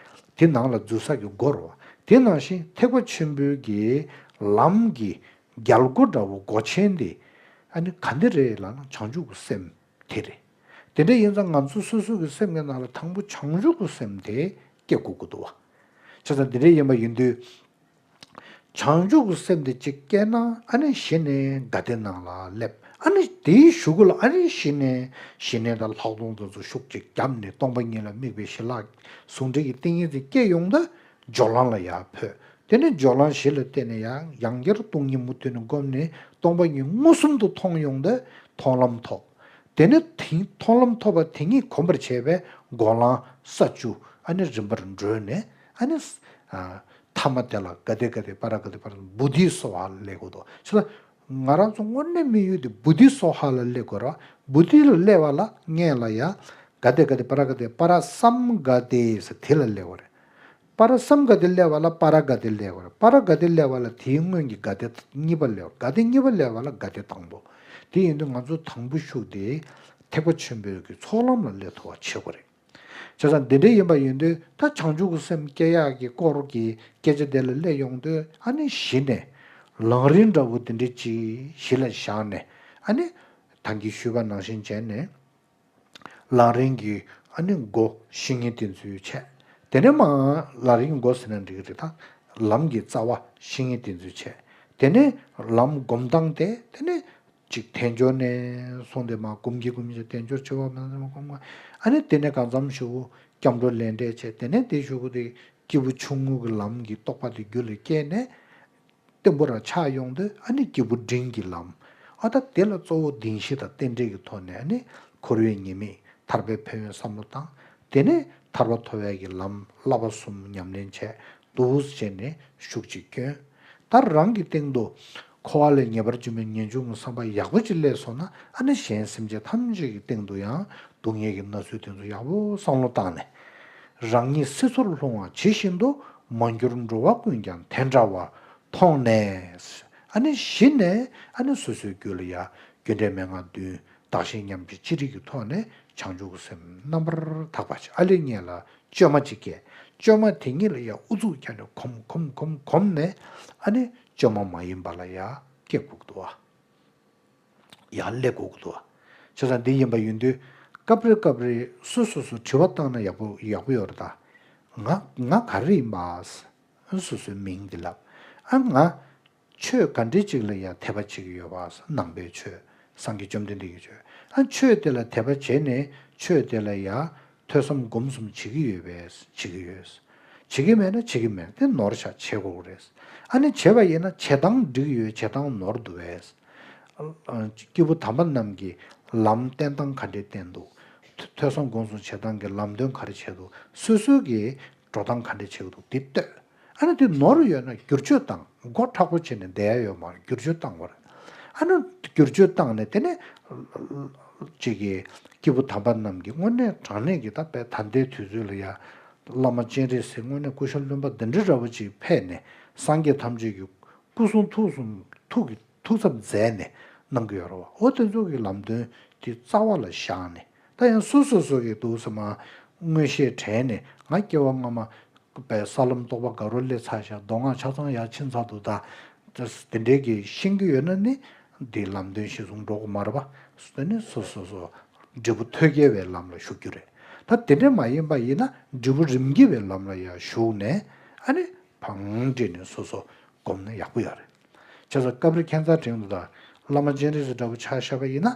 དེ་ནང་ལ་འཛུལ་ས་གི་སྒོ་རེད་བ། དེ་ནང་བཞིན་ཐེག་པ་ཆེན་པོའི་གི་ལམ་གྱི་རྒྱལ་སྒོ་འདྲ་བོ་སྒོ་ཆེན་དེ་ཨ་ནི་ག་འདི་རེད་ལབ་ན་བྱང་ཆུབ་ཀྱི་སེམས་དེ་རེད། དེ་འདྲ་ཡིན་ཙང་ང་ཚོ་སོ་སོ་གི་སེམས་ཀྱི་ནང་ལ་དང་པོ་བྱང་ཆུབ་ཀྱི་སེམས་དེ་སྐྱེ་དགོས་ཀྱི་འདུག་བ། བྱས་ཙང་དེ་འདྲ་ཡིན་པ་ཡིན་དུས། བྱང་ཆུབ་ཀྱི་སེམས་དེ་གཅིག་སྐྱེས་ན། ཨ་ནི་གཞི་ནས་ག་ཏེ་ནང་ལ་སླེབས། ཨ་ནི་དེའི་གཞུག་གུ་ལ་ཨ་ནི་གཞི་ནས་གཞི་ནས་ད་ལྷག་མཐོང་དེ་ཚོ་ཤུགས་ཅིག་བརྒྱབ་ནས་སྟོང་པ་ཉིད་ལ་དམིགས་པའི་ཞི་ལྷག་ཟུང་འབྲེལ་གྱི་ཏིང་ངེ་འཛིན་སྐྱེ་ཡོང་དུས་སྦྱོར་ལམ་ལ་ཡར་འཕོས། དེ་ནས་སྦྱོར་ལམ་བཞི་ལ་བརྟེན་ནས་ཡང་ཡང་བསྐྱར་སྟོང་ཉིད་མུ་མཐུད་ནས་བསྒོམས་ནས་སྟོང་པ་ཉིད་མངོན་སུམ་དུ་མཐོང་ཡོང་དུས་མཐོང་ལམ་ཐོབ། དེ་ནས་དེ་མཐོང་ལམ་ཐོབ་པ་དེ་ཉིད་གོམས་པར་བྱས་པས་སྒོམ་ལམ་ས་བཅུ་ཨ་ནི་རིམ་པར་བགྲོད་ནས། ཨ་ནི་ཨ་ཐ་མ་དེ་ལ་ག་ཏེ་ག་ཏེ་པཱ་ར་ག་ཏེ་པཱ་ར་བོ་དྷི་སྭཱ་ཧཱ་ལ་སླེབས་དགོས་འདུག་བྱས་ཙང་ང་རང་ཚོ་དངོས་གནས་དམིགས་ཡུལ་དེ་བོ་དྷི་སྭཱ་ཧཱ་ལ་སླེབས་དགོས་རེད་བ། བོ་དྷི་ལ་སླེབས་པ་ལ་སྔོན་ལ་ཡ་ག་ཏེ་ག་ཏེ་པཱ་ར་ག་ཏེ་པཱ་ར་སཾ་ག་ཏེ་ཟེར་དེ་ལ་སླེབས་དགོས་རེད། པཱ་ར་སཾ་ག་ཏེ་སླེབས་པ་ལ་པཱ་ར་ག་ཏེ་སླེབས་དགོས་རེད། པཱ་ར་ག་ཏེ་སླེབས་པ་ལ་དེའི་སྔོན་གྱི་ག་ཏེ་གཉིས་པ་སླེབས། ག་ཏེ་གཉིས་པ་སླེབས་པ་ལ་ག་ཏེ་དང་པོ། དེ་ཡིན་དུས་ང་ཚོ་དང་པོ་ཤུགས་དེ་ཐེག་པ་ཆེན་པོའི་གི་ཚོགས་ལམ་ལ་སླེབས་ཐུབ་པ་བྱེད་དགོས་རེད། བྱས་ཙང་འདི་འདྲ་ཡིན་པ་ཡིན་དུས་ད་བྱང་ཆུབ་ཀྱི་སེམས་སྐྱེ་ཡག་གི་སྐོར་གྱི་སྐད་ཆ་དེ་ལ་སླེབས་ཡོང་དུས། ཨ་ནི་གཞི་ནས་ལམ་རིམ་འདྲ་བོ་དེ་འདྲ་ཅིག་གཞི་ལ་བཞག་ནས། ཨ་ནི་ད་གིན་ཞུས་པ་ནང་བཞིན་བྱས་ནས། ལམ་རིམ་གྱི་ཨ་ནི་སྒོ་བཤེས་གཉེན་བསྟེན་ཚུལ་བྱས། དེ་ནས་མར་ལམ་རིམ་སྒོ་ཟེར་ན་འགྲིག་གི་རེད། ད་ལམ་གྱི་རྩ་བ་བཤེས་གཉེན་བསྟེན་ཚུལ་བྱས། དེ་ནས་ལམ་སྒོམ་སྟངས་དེ། དེ་ནས་ ཅིག་དལ་འབྱོར་ནས་སོང་སྟེ་མར་སྒོམ་གྱིན་སྒོམ་གྱིན་དལ་འབྱོར་ཆེ་བ་མ་ཟིན་པ་སྒོམ་གྱིན། ཨ་ནི་དེ་ནས་གང་འཚམ་ཞུ་སྐྱབས་འགྲོ་ལས་འབྲས་བྱས། དེ་ནས་དེ་ཞུ་གི་དེ་སྐྱེས་བུ་ཆུང་ངུ་གི་ལམ་གྱི་རྟོགས་པ་དེ་རྒྱུད་ལ་སྐྱེས་ནས། བརྟན་པོ་རང་ཆགས་ཡོང་དུས་ཨ་ནི་སྐྱེས་བུ་འབྲིང་གི་ལམ། ཨ་ད་དེ་ལ་གཙོ་བོ་བདེན་བཞི་དང་རྟེན་འབྲེལ་གྱི་ཐོག་ནས་ཨ་ནི་འཁོར་བའི་ཉེས་དམིགས་ཐར་པའི་ཕན་ཡོན་བསམ་བློ་བཏང་། དེ་ནས་ཐར་པ་ཐོབ་ཡས་ཀྱི་ལམ་བསླབ་པ་གསུམ་ཉམས་ལེན་བྱས། འདུག་སེ་བྱས་ནས་ཤུགས་ཅིག་བསྐྱོན། ད་རང་གི་སྟེང་དུ་འཁོར་བ་ལས་ངེས་པར་འབྱུང་བའི་ངེས་འབྱུང་གི་བསམ་པ་ཡག་པོ་ཅིག་སླེབས་སོང་ན། ཨ་ནི་གཞན་སེམས་ཅན་ཐམས་ཅད་ཀྱི་སྟེང་དུ་ཡང་སྡུག་བསྔལ་གྱི་མནར་གསོ་དེ་ཚོ་ཡག་པོ་བསམ་བློ་བཏང་ནས། རང་ཉིད་སྲིད་མཚོར་ལྷུང་བ་ཇི་བཞིན་དུ། མ་གྱུར་འགྲོ་བ་ཀུན་ཀྱང་དེ་འདྲ་བར། མཐོང་ནས། ཨ་ནི་གཞི་ནས་ཨ་ནི་སོ་སོའི་རྒྱུད་ལ་ཡ་རྒྱུ་འབྲས་མན་ངག་བདུན་བདག་གཞན་མཉམ་བརྗེ་ཅི་རིགས་ཀྱི་ཐོག་ནས་བྱང་ཆུབ་ཀྱི་སེམས་རྣམ་པར་དག་པ་ཞིག་ཨ་ལས་ངེས་ལ་བཅོས་མ་ཅིག་སྐྱེས། བཅོས་མ་དེ་ཉིད་ལ་ཡ་ཨུ་ཚུགས་རྒྱག་ནས་གོམས་གོམས་གོམས་གོམས་ནས། ཨ་ནི་བཅོས་མ་མ་ཡིན་པ་ལ་ཡ་སྐྱེ་དགོས་འདུག་བ། ཡར་སླེབས་དགོས་ཀྱི་འདུག་བ། བྱས་ཙང་འདི་ཡིན་པ་ཡིན་དུས་སྐབས་རེ་སྐབས་རེ་སོ་སོ་སོ་དྲི་བ་བཏང་ན་ཡག་པོ་ཡག་པོ་ཡོད་རེད་ད། ང་ང་ག་རེ་ཡིན་པ། སོ་སོའི་མིང་འདི་ལབ། ཨ་ང་ཆོས་ག་འདྲ་ཅིག་ལ་ཡང་དད་པ་བྱེད་ཀྱི་ཡོད་པ། ནང་པའི་ཆོས། སངས་རྒྱས་བཅོམ་ལྡན་འདས་ཀྱི་ཆོས། ཨ་ཆོས་དེ་ལ་དད་པ་བྱས་ནས་ཆོས་དེ་ལ་ཡང་ཐོས་བསམ་སྒོམ་གསུམ་བྱེད་ཀྱི་ཡོད་པས། བྱེད་ཀྱི་ཡོད། བྱེད་ཀྱི་མེད་ན་བྱེད་ཀྱི་མེད། དེ་ནོར་ཤག་བྱེད་དགོས་རེད། ཨ་ནི་བྱེད་པ་ཡིན་ན་བྱེད་སྟངས་འགྲིག་ཡོད། བྱེད་སྟངས་ནོར་འདུག་བས། སྐྱེས་བུ་དམ་པ་རྣམས་ཀྱིས་ལམ་བསྟེན་སྟངས་ག་འདྲས་བསྟེན་འདུག་ཐོས་བསམ་སྒོམ་གསུམ་བྱེད་སྟངས་ཀྱི་ལམ་སྟོན་ག་རེ་བྱས་འདུག་སོ་སོ་གིས་འགྲོ་སྟངས་ག་འདྲས་བྱེད་ཀྱི་འདུག་འདི་ལྟོས། ཨ་ནི་དེ་ནོར་ཡོད་ན་བསྒྱུར་བཅོས་བཏང་། མགོ་མཁྲེགས་པོ་བྱས་ནས་བསྡད་ཡ་ཡོད་མ་རེད། བསྒྱུར་བཅོས་བཏང་དགོས་རེད། ཨ་ནི་བསྒྱུར་བཅོས་བཏང་ནས་དེ་ནས་ཅིག་གིས་སྐྱེས་བུ་དམ་པ་རྣམས་ཀྱིས་དངོས་གནས་དྲང་གནས་ཀྱི་ད་དཔེ་ད་ལྟའི་དུས་ཚོད་ལ་ཡ་བླ་མ་སྤྱན་རས་གཟིགས་དངོས་གནས་སྐུ་ཞབས་བློན་པོ་འདི་འདྲ་འདྲ་པོ་ཅིག་ཕེབས་ནས་སངས་རྒྱས་ཐམས་ཅད་ཀྱི་སྐུ་གསུང་ཐུགས་གསུམ་ཐུགས་ཀྱི་ཐུགས་ཚབ་མཛད་ནས་གནང་གི་ཡོད་རེད་བ། འོ་དེ་ཚོ་གི་ལམ་སྟོན་དེ་རྩ་བ་ལ་བཞག་ནས། ད་ཡང་སོ་སོ་སོ་གི་འདུག་སེ་མ་མངོན་ཤེས་དྲན་ནས། ང་སྐྱེ་བ་སྔ་མ་པའི་ས་ལམ་རྟོགས་པ་དགའ་རབ་སླེབས་ཚར་ཤག་མདོ་སྔགས་ཆ་ཚང་ཡར་ཕྱིན་ཚར་འདུག་ད་དེ་འདྲའི་གི་ཤེས་ཀྱི་ཡོད་ན་ནི་འདི་ལམ་སྟོན་གཞིར་བཟུང་འགྲོ་དགོས་མ་རེད་པ། དེ་ནི་སོ་སོ་སོ་འབྲས་བུ་ཐོད་རྒལ་བའི་ལམ་ལ་ཞུགས་རྒྱུ་རེད། ད་དེ་འདྲ་མ་ཡིན་པ་ཡིན་ན་འབྲས་བུ་རིམ་གྱིས་པའི་ལམ་ལ་ཡར་ཞུགས་ནས། ཨ་ནི་བང་སྒྲིག་ནས་སོ་སོ་སྒོམ་ན་ཡག་པོ་ཡོད་རེད། བྱས་ཙང་སྐབས་རེ་ཁྱད་མཚར་དྲན་འདུག་ད་བླ་མ་སྤྱན་རས་གཟིགས་འདྲ་པོ་ཆ་བཞག་པ་ཡིན་ན།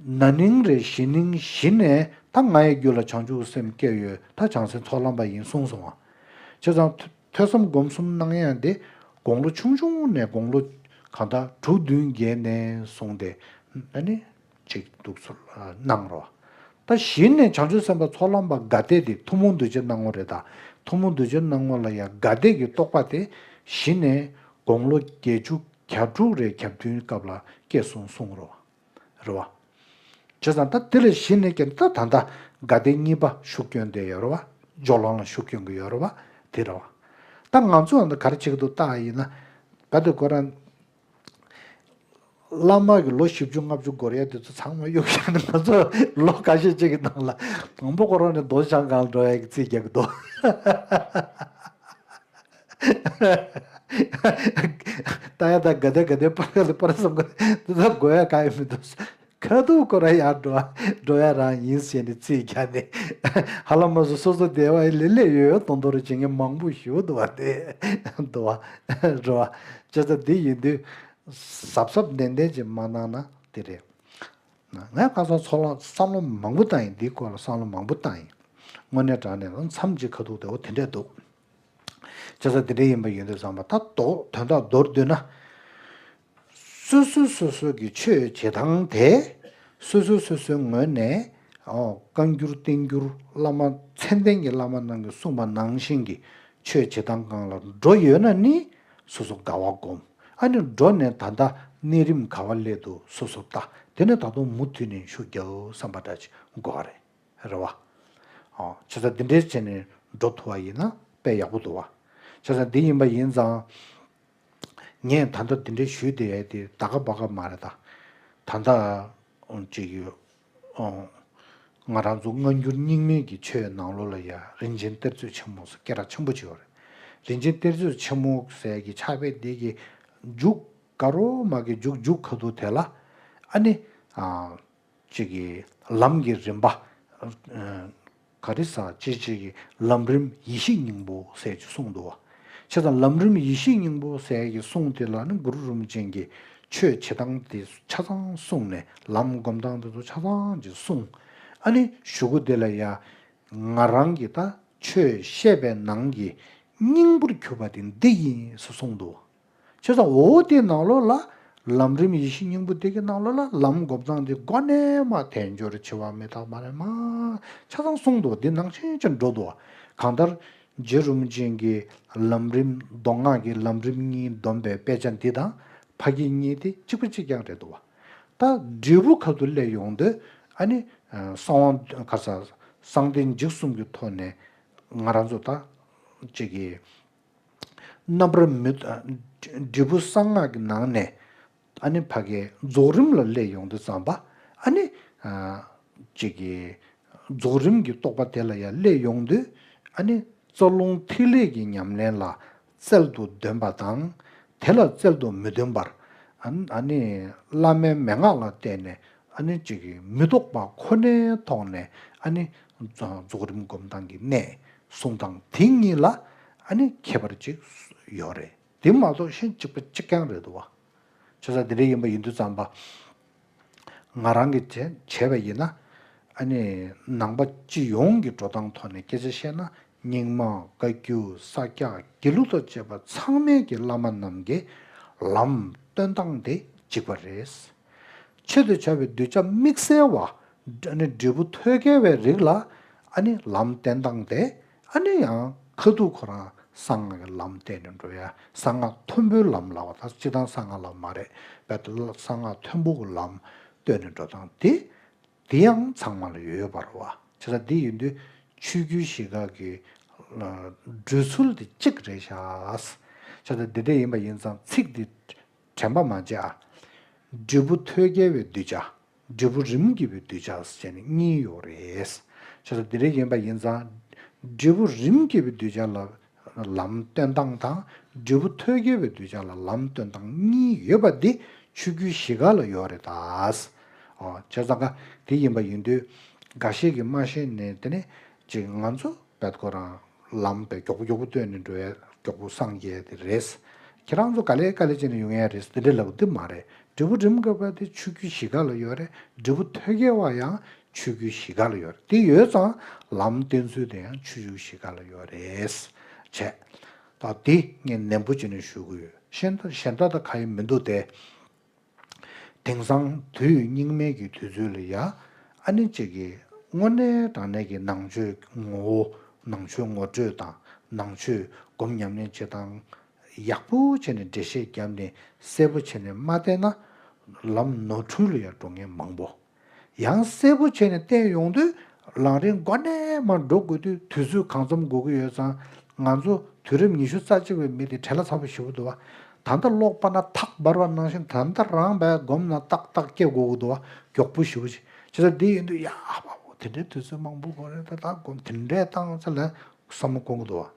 ན་ནིང་རེ་གཞེས་ནིང་གཞི་ནས་ད་ང་ཡི་རྒྱུད་ལ་བྱང་ཆུབ་སེམས་སྐྱེས་ཡོད། ད་བྱང་སེམས་ཚོགས་ལམ་པ་ཡིན་གསུངས་སོང་བ། བྱས་ཙང་ཐོས་ཐོས་བསམ་སྒོམ་གསུམ་གནང་ཡ་དེ་དགུང་ལོ་ཆུང་ཆུང་ནས་དགུང་ལོ་གང་ལྟར་དྲུག་བདུན་བརྒྱད་ནས་བཟུང་སྟེ་ཨ་ནི་ཅིག་འདུག་སེ་གནང་རོགས། ད་གཞི་ནས་བྱང་ཆུབ་སེམས་དཔའ་ཚོགས་ལམ་པ་དགའ་ལྡན་དེ་ཐུན་མོང་གདུལ་བྱའི་སྣང་ངོ་རེད། ད་ཐུན་མོང་གདུལ་བྱའི་སྣང་ངོ་ལ་ཡ་དགའ་ལྡན་གྱི་རྟོགས་པ་དེ་གཞི་ནས་དགུང་ལོ་བརྒྱད་ཅུ་གྱ་དྲུག་རེ་གྱ་བདུན་སྐབས་ལ་སྐྱེས་སོང་གསུངས་རོགས། རེད་བ། བྱས་ཙང་ད་དེ་ལ་གཞི་ནས་ཀྱང་ད་ད་ལྟ་དགའ་ལྡན་གཉིས་པ་ཤུགས་སྐྱོན་དེ་ཡོད་རེད་བ། སྦྱོར་ལམ་ལ་ཤུགས་སྐྱོན་གྱི་ཡོད་རེད་བ། དེ་རེད་བ། ད་ང་ཚོ་ཨ་ནི་ག་རེ་བྱེད་ཀྱི་འདུག་ལྟ་ཡིན་ན། ག་དུས་ཁོ་རང་བླ་མ་གི་ལོ་བཞི་བཅུ་ལྔ་བཅུ་འགོར་ཡ་དེ་ཚོ་ཚང་མ་གཡུག་བཞག་ནས། ང་ཚོ་ལོ་ཁ་ཤས་ཅིག་གི་ནང་ལ་དང་པོ་ཁོ་རང་ནས་རྡོ་བྱང་གང་འགྲོ་ཡ་གི་རྩིས་རྒྱག་གི་འདུག་ད་ཡ་ད་ག་དེ་ག་དེ་པར་ག་དེ་པར་བསམ་ག་དེ་ད་དགོས་ཡ་ག་ཡོད་མི་འདུག་ཁ་ཐུག་ཁོ་ར་ཡར་འགྲོ་བ་འགྲོ་ཡ་རང་ཡིན་ཟེར་ནས་རྩིས་རྒྱག་ནས། ཧ་ལམ་མ་སོ་སོ་སོ་བདེ་བ་ལེ་ལེ་ཡོད་ཡོད་མདོག་མདོག་རེ་བྱེད་མཁན་མང་པོ་ཞིག་འདུག་བ། དེ་འདུག་བ་འགྲོ་བ། བྱས་ཙང་འདི་ཡིན་དུས་གཟབ་གཟབ་ནན་ནན་ཅིག་མ་གནང་ན་དེ་རེད། ངས་ཁ་སང་ཚོགས་ལ་བསམ་བློ་མང་པོ་བཏང་ཡིན། འདིའི་སྐོར་ལ་བསམ་བློ་མང་པོ་བཏང་ཡིན། དངོས་གནས་དྲང་གནས་ལ་མཚམས་ཅིག་ཁ་ཐུག་དེ་འོ་དེ་འདྲས་འདུག་བྱས་ཙང་དེ་འདྲས་ཡིན་པ་ཡིན་དུས་ཙམ་པ་ད་དོ་དོན་དག་མདོར་བསྡུས་ན། སོ་སོ་སོ་སོ་གི་ཆོས་བྱེད་སྟངས་དེ་སོ་སོ་སོ་སོའི་ངོས་ནས་ཨོ་བཀའ་འགྱུར་བསྟན་འགྱུར་བླ་མ་མཚན་ལྡན་གྱི་བླ་མ་རྣམས་ཀྱིས་གསུངས་པ་ནང་བཞིན་གྱི་ཆོས་བྱེད་སྟངས་སྒང་ལ་འགྲོ་ཡོད་ན་ནི་སོ་སོ་དགའ་བ་སྒོམ། ཨ་ནི་འགྲོ་ནས་ད་ལྟ་གནས་རིམ་ག་བ་སླེབས་འདུག་སོ་སོ་ལྟ། དེ་ནས་ད་དུང་མུ་མཐུད་ནས་ཤུགས་རྒྱག་བསམ་པ་འདྲ་ཅིག་དགོས་པ་རེད། རེད་བ། ཨོ། བྱས་ཙང་འདི་འདྲའི་བྱས་ནས་འགྲོ་ཐུབ་པ་ཡིན་ན་དཔེ་ཡག་པོ་འདུག་བ། བྱས་ཙང་འདི་ཡིན་པ་ཡིན་ཙང་། ངས་ད་ལྟ་འདི་འདྲའི་ཞུས་བསྡད་ཡས་དེ་ད་ག་བ་ག་མ་རེད་ད། ད་ལྟ་ཅིག་ཡོད། ཨོ། ང་རང་ཚོ་སྔ་འགྱུར་རྙིང་མའི་གི་ཆོས་ནང་ལོགས་ལ་ཡ་རིན་ཆེན་གཏེར་མཛོད་ཆེན་མོ་ཟེར་སྐད་གྲགས་ཆེན་པོ་ཅིག་ཡོད་རེད། རིན་ཆེན་གཏེར་མཛོད་ཆེན་མོ་ཟེར་གི་ཕྱག་དཔེ་འདི་གི་མཇུག་དཀར་པོ་མ་གི་མཇུག་མཇུག་ཁ་ཐུག་དེ་ལ་ཨ་ནི། ཨ། གཅིག་གི་ལམ་གྱི་རིམ་པ། ཨ། ག་རེ་ཟ་ཅི་གཅིག་གི་ལམ་རིམ་ཡེ་ཤེས་སྙིང་པོ་ཟེར་གྱི་གསུངས་འདུག་བ། བྱས་ཙང་ལམ་རིམ་ཡེ་ཤེས་སྙིང་པོ་ཟེར་གྱི་གསུང་དེ་ལ་ནི་གུ་རུ་རིན་པོ་ཆེ་གི་ ཆོས་བྱེད་སྟངས་དེ་ཆ་ཚང་གསུངས་ནས། ལམ་སྒོམ་སྟངས་དེ་ཚོ་ཆ་ཚང་ཅིག་གསུངས། ཨ་ནི་གཞུག་གུ་དེ་ལ་ཡ། ང་རང་གིས་ད་ཆོས་བཤད་པའི་ནང་གི་སྙིང་པོར་གྱུར་པ་དེ་འདི་ཡིན་ཟེར་གསུངས་འདུག་བྱས་ཙང་འོ་དེའི་ནང་ལོགས་ལ། ལམ་རིམ་ཡེ་ཤེས་སྙིང་པོ་དེ་གི་ནང་ལོགས་ལ་ལམ་སྒོམ་སྟངས་དེ་མགོ་ནས་མར་དལ་འབྱོར་འཆི་བ་མི་རྟག་པ་རེ་མ་ཆ་ཚང་གསུངས་འདུག་འདི་ནང་བཞིན་ཅིག་འགྲོ་འདུག་གང་ལྟར། རྗེ་རིན་པོ་ཆེ་གིས་ལམ་རིམ། མདོ་སྔགས་ཀྱི་ལམ་རིམ་གཉིས་བསྡོམས་པའི་དཔེ་ཆ་འདི་དང་། ཕ་གི་གཉིས་དེ་གཅིག་པ་གཅིག་རྐྱང་རེད་འདུག་བ། ད་འབྲས་བུ་ཁ་ཐུག་སླེབས་ཡོང་དུས། ཨ་ནི་གསང་བ་ག་ས། གསང་བདེ་འཇིགས་གསུམ་གྱི་ཐོག་ནས་ང་རང་ཚོ་ད་ཅིག་གི་རྣམ་པར་མི། འབྲས་བུ་གསང་སྔགས་ཀྱི་ནང་ནས། ཨ་ནི་ཕ་གིའི་རྫོགས་རིམ་ལ་སླེབས་ཡོང་དུས་ཙམ་པ། ཨ་ནི་ཅིག་གི་རྫོགས་རིམ་གྱི་རྟོགས་པ་དེ་ལ་ཡང་སླེབས་ཡོང་དུས། ཨ་ནི་རྩ་རླུང་ཐིག་ལེ་གི་ཉམས་ལེན་ལ་རྩལ་དུ་འདོན་པ་དང་། དེ་ལ་རྩལ་དུ་མི་འདོན་པར། ཨ་ནི་བླ་མའི་མན་ངག་ལ་བརྟེན་ནས། ཨ་ནི་ཅིག་གི་མི་རྟོག་པ་ཁོ་ནའི་ཐོག་ནས། ཨ་ནི་རྫོགས་རིམ་སྒོམ་སྟངས་ཀྱི་གནད་གསུང་སྟངས་དེ་གཉིས་ལ། ཨ་ནི་ཁྱད་པར་ཅིག་ཡོད་རེད། དེ་མ་གཏོགས་གཞན་གཅིག་པ་གཅིག་རྐྱང་རེད་འདུག་བ། བྱས་ཙང་དེ་འདྲ་ཡིན་པ་ཡིན་དུས་ཙམ་པ། ང་རང་གིས་བྱས་བྱས་པ་ཡིན་ན། ཨ་ནི་ནང་པ་སྤྱི་ཡོངས་ཀྱི་འགྲོ་སྟངས་ཐོག་ནས་སྐད་ཆ་བཤད་ན། རྙིང་མ། བཀའ་བརྒྱུད། ས་སྐྱ། དགེ་ལུགས་དང་བཅས་པ་ཚང་མས་ཀྱི་བླ་མ་རྣམས་ཀྱིས་ལམ་སྟོན་སྟངས་དེ་གཅིག་པ་རེད། ཆེད་དུ་བྱ་བའི་གདུལ་བྱ་དམིགས་བསལ་བ། ཨ་ནི་འབྲས་བུ་ཐོད་རྒལ་བའི་རིགས་ལ། ཨ་ནི་ལམ་བསྟན་སྟངས་དེ། ཨ་ནི་ཡང་ཁ་ཐུག་ཁོ་རང་གསང་སྔགས་ཀྱི་ལམ་བསྟན་ནས་འགྲོ་ཡ། གསང་སྔགས་མཐོན་པོའི་ལམ་ལབ་པ་དང་། སྤྱིར་བཏང་གསང་སྔགས་ལབ་མ་རེད་པས། དེ་ལ་གསང་སྔགས་མཐོན་པོ་གི་ལམ་སྟོན་ནས་འགྲོ་སྟངས་དེ། དེ་ཡང་ཚང་མ་ལ་ཡོད་པ་རེད་བ། བྱས་ཙང་འདི་ཡིན་དུས་ཆོས་བརྒྱུད་བཞི་ཀ་གི་ཨ་འགྲོ་ཚུལ་དེ་གཅིག་རེད་ཤག་བྱས་ཙང་འདི་འདྲ་ཡིན་པ་ཡིན་ཙང་ཚིག་འདི་དྲན་པ་མ་བརྗེད་ཨ། འབྲས་བུ་ཐོད་རྒལ་བའི་གདུལ་བྱ། འབྲས་བུ་རིམ་གྱིས་པའི་གདུལ་བྱ་ཟེར་ནས་གཉིས་ཡོད་རེད། བྱས་ཙང་འདི་འདྲ་ཡིན་པ་ཡིན་ཙང་། འབྲས་བུ་རིམ་གྱིས་པའི་གདུལ་བྱ་ལ། ལམ་སྟོན་སྟངས་དང་། འབྲས་བུ་ཐོད་རྒལ་བའི་གདུལ་བྱ་ལ་ལམ་སྟོན་སྟངས་གཉིས་ཡོད་པ་འདི་ཆོས་བརྒྱུད་བཞི་ཀ་ལ་ཡོད་རེད་ད། ཨོ། བྱས་ཙང་ཀ་དེ་ཡིན་པ་ཡིན་དུས། འགའ་ཤས་ཀྱིས་མ་ཤེས་ནས། དེ་ནས་ཅིག་ང་ཚོ་བད་ཁོ་རང་ལམ་བས་མགྱོགས་པོ་མགྱོགས་པོ་སྟོན་ནས་འགྲོ་ཡ། མགྱོགས་པོ་སངས་རྒྱས་དེ་རེད། ཁྱེད་རང་ཚོ་ག་ལེ་ག་ལེ་བྱས་ནས་ཡོང་ཡ་རེད། དེ་འདྲ་ལབ་དེ་མ་རེད། འབྲས་བུ་རིམ་གྱིས་པ་དེ་ཆོས་བརྒྱུད་བཞི་ཀ་ལ་ཡོད་རེད། འབྲས་བུ་ཐོད་རྒལ་བ་ཡང་ཆོས་བརྒྱུད་བཞི་ཀ་ལ་ཡོད་རེད། དེ་ཡོད་ཙང་ལམ་བསྟན་ཚུལ་དེ་ཡང་ཆོས་བརྒྱུད་བཞི་ཀ་ལ་ཡོད་རེད། བྱས། ད་དེ་ངས་ནན་པོ་བྱས་ནས་ཞུ་གི་ཡོད། གཞན་དག་གཞན་དག་ད་ག་ཡེ་མི་འདུག་སྟེ། དེང་སང་དུས་རྙིང་མའི་གི་དུས་ཚོད་ལ་ཡ། ཨ་ནི་ཅིག་གི་དངོས་གནས་དྲང་གནས་ཀྱི་ནང་ཆོས་ངོ་བོ། ནང་ཆོས་ངོ་སྤྲོད་དང་། ནང་ཆོས་སྒོམ་ཉམས་ལེན་བྱེད་སྟངས་ཡག་པོ་བྱས་ནས་འགྲེལ་བཤད་བརྒྱབ་ནས་གསལ་པོ་བྱས་ནས་མ་བསྟན་ན། ལམ་ནོར་འཁྲུལ་ལ་ཡ་འགྲོ་མཁན་མང་པོ། ཡང་གསལ་པོ་བྱས་ནས་བསྟན་ཡོང་དུས། ལམ་རིམ་མགོ་ནས་མར་འགྲོ་དགོས་དུས་དུས་ཚོད་གང་འཚམ་འགོར་གྱི་ཡོད་ཙང་། ང་ཚོ་དུས་རབས་ཉི་ཤུ་རྩ་གཅིག་པའི་མི་དེ་བྲེལ་བ་ཚ་པོ་ཞེ་པོ་འདུག་བ། ད་ལྟ་གློག་སྤར་ན་ཐག་འབར་བ་ནང་བཞིན། ད་ལྟ་རང་བས་སྒོམ་ན་ཏག་ཏག་སྐྱེ་དགོས་ཀྱི་འདུག་བ། མགྱོགས་པོ་ཞེ་པོ་ཅིག་བྱས་ཙང་འདི་ཡིན་དུས། ཡ། ཨ་བ་བོ། དེ་འདྲའི་དུས་ཚོད་མང་པོ་འགོར་རེད། ད་ད་སྒོམ་དེ་འདྲའི་བཏང་ཚེ་ལ་བསམ་བློ་གཏོང་གི་འདུག་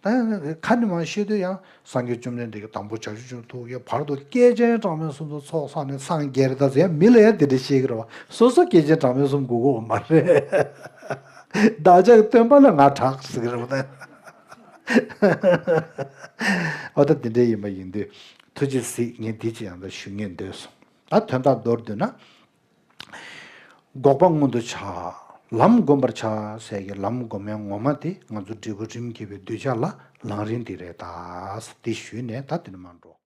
བ། ད་ཁ་ནས་མར་བཤད་དུས་ཡང་། སངས་རྒྱས་བཅོམ་ལྡན་འདས་ཀྱིས་དང་པོ་བྱང་ཆུབ་སེམས་ཐུགས་ཀྱི་བར་དུ་བསྐལ་ཆེན་གྲངས་མེད་གསུམ་དུ་ཚོགས་བསགས་ནས་སངས་རྒྱས་རེད། ད་ཟེར་ཡང་མི་ལ་ཡང་དེ་འདྲ་བཤད་ཀྱི་རེད་བ། སོ་སོ་བསྐལ་ཆེན་གྲངས་མེད་གསུམ་དགོས་ཀྱི་ཡོད་མ་རེད། བདག་ཅག་གི་སྟོན་པ་ལ་ང་གྲགས་ཟེར་གྱི་རེད་བ། འོ། ད་དེ་འདྲ་ཡིན་པ་ཡིན་དུས་ཐུགས་རྗེ་གཟིགས། ངས་འདི་ཅིག་ཡང་ད་ཞུ་སྙིང་འདོད་སོང་། ད་དོན་དག་མདོར་བསྡུས་ན། འགོག་པ་མངོན་དུ་བྱ། ལམ་བསྒོམ་པར་བྱ་ཟེར་གྱི་ལམ་སྒོམ་ཡ་ངོ་མ་དེ་ང་ཚོ་འབྲས་བུ་རིམ་གྱིས་པའི་གདུལ་བྱ་ལ་ལམ་རིམ་དེ་རེད་ད། དེ་ཞུས་ནས་ད་དེ་ནས་མར་འགྲོ།